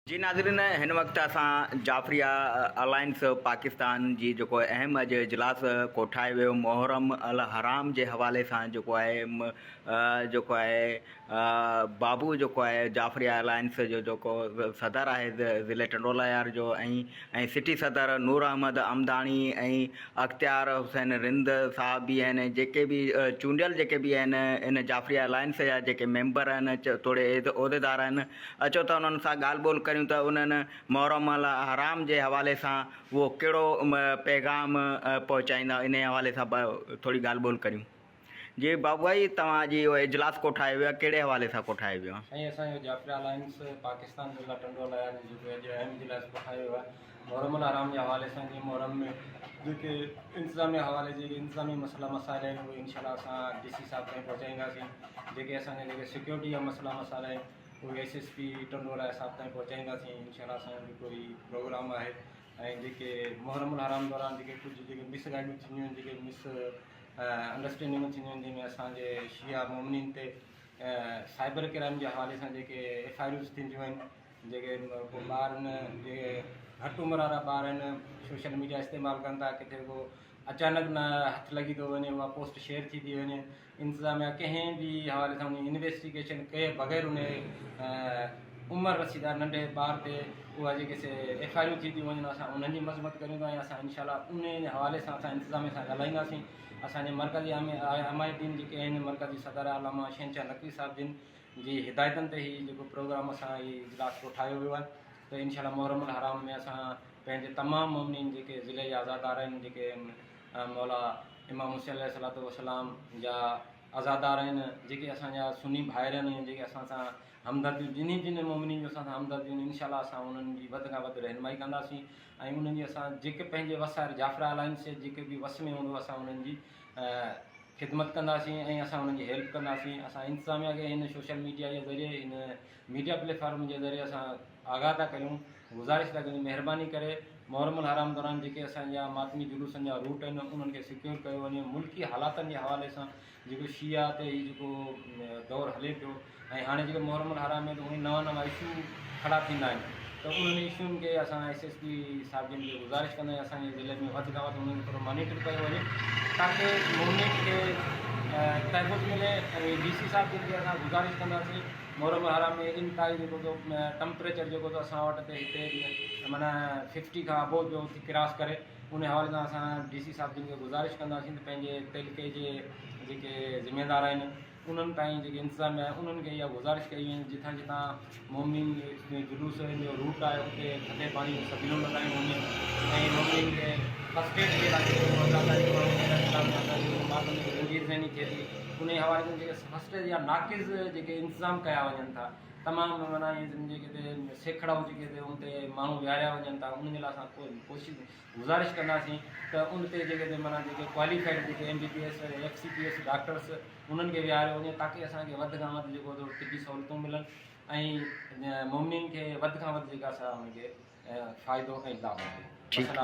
جي ناظرين هن وقت اسان جعفريه الائنس پاڪستان جي جيڪو اهم اڄ اجلاس ڪوٺايو ويو محرم الحرام جي حوالي سان جيڪو آهي جيڪو آهي بابو جيڪو آهي جعفريه الائنس جو جيڪو صدر آهي ضلعي ٽنڊوالهيار جو ۽ ۽ سٽي صدر نور احمد امداڻي ۽ اختيار حسين رند صاحب به آهن ۽ جيڪي به چونڊيل جيڪي به آهن ان جعفريه الائنس جا جيڪي ميمبر آهن توڙي عهديدار آهن اچو ته انهن سان ڳالهه ٻولهه ڪريون ته انهن محرم الحرام جي حوالي سان اهو ڪهڙو پيغام پهچائيندا انهي حوالي سان ٿوري ڳالهه ٻولهه ڪريون. جي بابو ڀائي توهان اڄ اهو اجلاس ڪوٺايو ويو آهي ڪهڙي حوالي سان ڪوٺايو ويو آهي؟ سائين اسان جو جعفريه الائنس پاڪستان ضلع ٽنڊو الهيار جو جيڪو اڄ اهم اجلاس ڪوٺايو ويو آهي محرم الحرام جي حوالي سان جيئن محرم ۾ جيڪي انتظامي حوالي جيڪي انتظامي مسئلا مسائل آهن اهي انشاء الله اسان ڊي سي صاحب تائين پهچائينداسين جيڪي اسان جا جيڪي سيڪيورٽي جا مسئلا مسائل آهن اهي S S P Tando Allahyar صاحب تائين پهچائينداسين انشاء الله اسان جو جيڪو هي پروگرام آهي ۽ جيڪي محرم الحرام دوران جيڪي ڪجهه جيڪي مس گائيڊون ٿينديون آهن جيڪي مس انڊرسٽينڊنگون ٿينديون آهن جنهن ۾ اسان جي شيعا مومنين تي سائبر ڪرائم جي حوالي سان جيڪي ايف I آرز ٿينديون آهن جيڪي ڪو ٻار آهن جيڪي گهٽ عمر وارا ٻار آهن سوشل ميڊيا استعمال ڪن ٿا ڪٿي ڪو اچانڪ نه هٿ لڳي ٿو وڃي اها پوسٽ شيئر ٿي ٿي وڃي انتظاميا ڪنهن به حوالي سان ان انويسٽيگيشن ڪئي بغير ان عمر رسيده ننڍي ٻار تي اها جيڪي سي ايف I آرون ٿي ٿيون وڃن اسان انهن جي مذمت ڪريون ٿا ۽ اسان انشاء الله ان حوالي سان اسان انتظاميا سان ڳالهائينداسين اسان جي مرڪزي عمائدين جيڪي آهن مرڪزي صدر علامه شهنشاهه نقوي صاحب جن جي هدايتن تي هي جيڪو پروگرام اسان هي اجلاس ڪوٺايو ويو آهي ته انشاء الله محرم الحرام ۾ اسان پنهنجي تمام مومنين جيڪي ضلعي جا عزادار آهن جيڪي مولا امام حسين عليه الصلوة والسلام جا عزادار آهن جيڪي اسان جا سني ڀائر آهن جيڪي اسان سان همدرديون جنهن جنهن مومنين جو اسان سان همدرديون آهن انشاء الله اسان انهن جي وڌ کان وڌ رهنمائي ڪنداسين ۽ انهن جي اسان جيڪي پنهنجي وس آهر جعفر الائنس جي جيڪي به وس ۾ هوندو اسان انهن جي خدمت ڪنداسين ۽ اسان انهن جي هيلپ ڪنداسين اسان انتظاميا کي هن سوشل ميڊيا جي ذريعي هن ميڊيا پليٽ فارم جي ذريعي اسان آگاهه ٿا ڪريون گذارش ٿا ڪريون مهرباني ڪري محرم الحرام دوران جيڪي اسان جا ماتمي جلوسن جا روٽ آهن انهن کي سيڪيور ڪيو وڃي ملڪي حالاتن جي حوالي سان جيڪو شيعا تي هي جيڪو دور هلي پيو ۽ هاڻي جيڪو محرم الحرام ۾ ته اهي نوان نوان اشو کڙا ٿيندا آهن ته انهن اشون کي اسان ايس ايس پي صاحب جن کي گذارش ڪندا آهيون اسان جي ضلعي ۾ وڌ کان وڌ انهن کي ٿورو مانيٽر ڪيو وڃي تاڪه مومنين کي تحفظ ملي ۽ ڊي سي صاحب جن کي اسان گذارش ڪنداسين محرم الحرام ۾ انتهائي جيڪو تو ٽمپريچر جيڪو تو اسان وٽ ته هتي معنيٰ ففٽي کان ابو پيو ٿي ڪراس ڪري ان حوالي سان اسان ڊي سي صاحب جن کي گذارش ڪنداسين ته پنهنجي تعلقي جي جيڪي ذميدار آهن انهن تائين جيڪي انتظاميا آهي انهن کي اها گذارش ڪئي وڃي جتان جتان مومنين جي جلوس جو روٽ آهي اتي ٿڌي پاڻي جون سبيلون لڳايون وڃن ۽ مومنين کي فرسٽ ايڊ جي لاء جيڪو زنجير زني ٿئي ٿي انهي حوالي سان جيڪي فرسٽ ايڊ جا ناقص جيڪي انتظام ڪيا وڃن ٿا تمام معنيٰ ائين سمجهي ڪٿي سيکڙائو جيڪي ان تي ماڻهو ويهاريا وڃن ٿا انهن جي لاء اسان ڪوشش گذارش ڪنداسين ته ان تي جيڪي تي معنيٰ جيڪي ڪواليفائيڊ جيڪي M B B S F C P S doctors انهن کي ويهاريو وڃي تاڪه اسان کي وڌ کان وڌ جيڪو ٿورو طبي سهولتون ملن ۽ مومنين کي وڌ کان وڌ جيڪا سا ان کي فائدو ۽ لاڀ ملي. ٺيڪ.